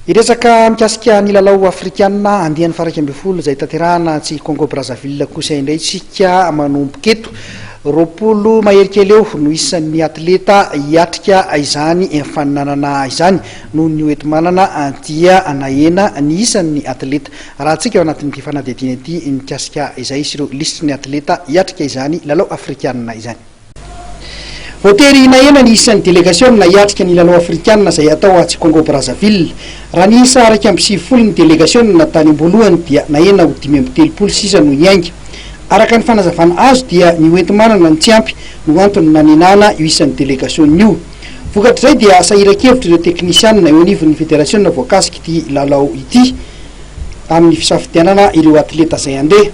Hiresaka mikasika ny lalao afrikanina andiany faha-11 izay tanterahana atsy Congo Brazzaville kosa indray isika manomboka eto. 20 mahery kely eo no isan'ny atleta hiatrika izany faninanana izany. Noho ny hoenti-manana dia nahena ny isan'ny atleta. Arahantsika ao anatin'ity fanadihadiana ity mikasika izay sy ireo lisitry ny atleta hiatrika izany lalao afrikanina izany. Voatery nahena ny isan'ny delegasiona hiatrika ny lalao afrikanina izay hatao atsy Congo Brazzaville. Raha niisa 91 ny delegasiona tany am-boalohany dia nahena ho 35 sisa no hiainga. Araka ny fanazavana azo dia ny hoenti-manana no tsy ampy no antony nanenana io isan'ny delegasiona io. Vokatr'izay dia sahiran-kevitra ireo teknisianina eo anivon'ny federasiona voakasik'ity lalao ity amin'ny fisafidianana ireo atleta izay handeha.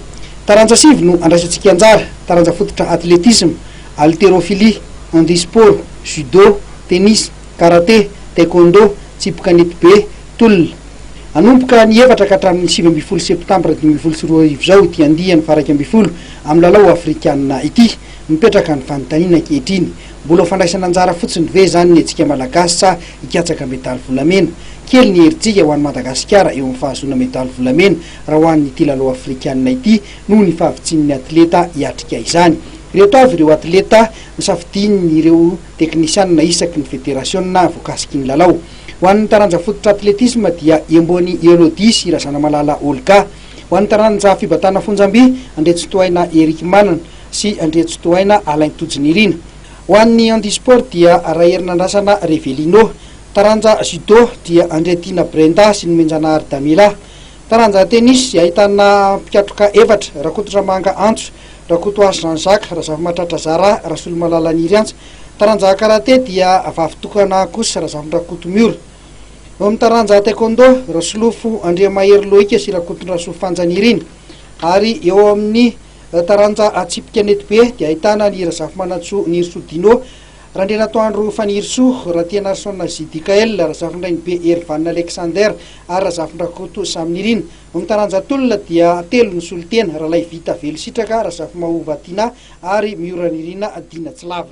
Taranja sivy no andraisantsika anjara, taranja fototra atletisma, haltérophilie, handisport, judo, tennis, karate, taekwondo, tsipy kanetibe, tolona. Hanomboka ny 4 ka hatramin'ny 19 septambra 2015 izao ity andiany faha-11 amin'ny lalao afrikanina ity. Mipetraka ny fanontaniana ankehitriny, mbola ho fandraisana anjara fotsiny ve izany ny antsika Malagasy sa hikatsaka medaly volamena? Kely ny herijika ho an'i Madagasikara eo amin'ny fahazoana medaly volamena raha ho an'ity lalao afrikanina ity noho ny fahavitsian'ny atleta hiatrika izany. Ireto avy ireo atleta nosafidian'ireo teknisianina isaky ny federasiona voakasiky ny lalao. Ho an'ny taranja fototra atletisma dia Embony Elodie sy Razanamalala Olga. Ho an'ny taranja fibatana fonjam-by, Andriantsitohaina Eric Manana sy Andriantsitohaina Alain Tojinirina. Ho an'ny handisport dia Raherinandrasana Revelino. Taranja judo dia Andriatiana Brenda sy Nomenjanahary Damila. Taranja tennis ahitana mpikatroka efatra, Rakotondramanga Antso, Rakotohasy Jean Jacques, Razafimahatratra Zara, Rasolomalala Niriantsa. Taranja karate dia vavy tokana kosa Razafindrakoto Miora. Eo amin'ny taranja taekwondo, Rasolofo Andriamahery Loïc sy Rakotondrasoa Fanjanirina. Ary eo amin'ny taranja tsipy kanetibe dia ahitana an'i Razafimanantsoa Nirisoa Dino, Randrianatoandro Fanirisoa, Ratianarison Judikael, Razafindrainibe Hervan Alexander ary Razafindrakoto Saminirina. Eo amin'ny taranja tolona dia telo ny solontena, Ralaivita Velositraka, Razafimahova Tinah ary Mioranirina Dina Tsilavina.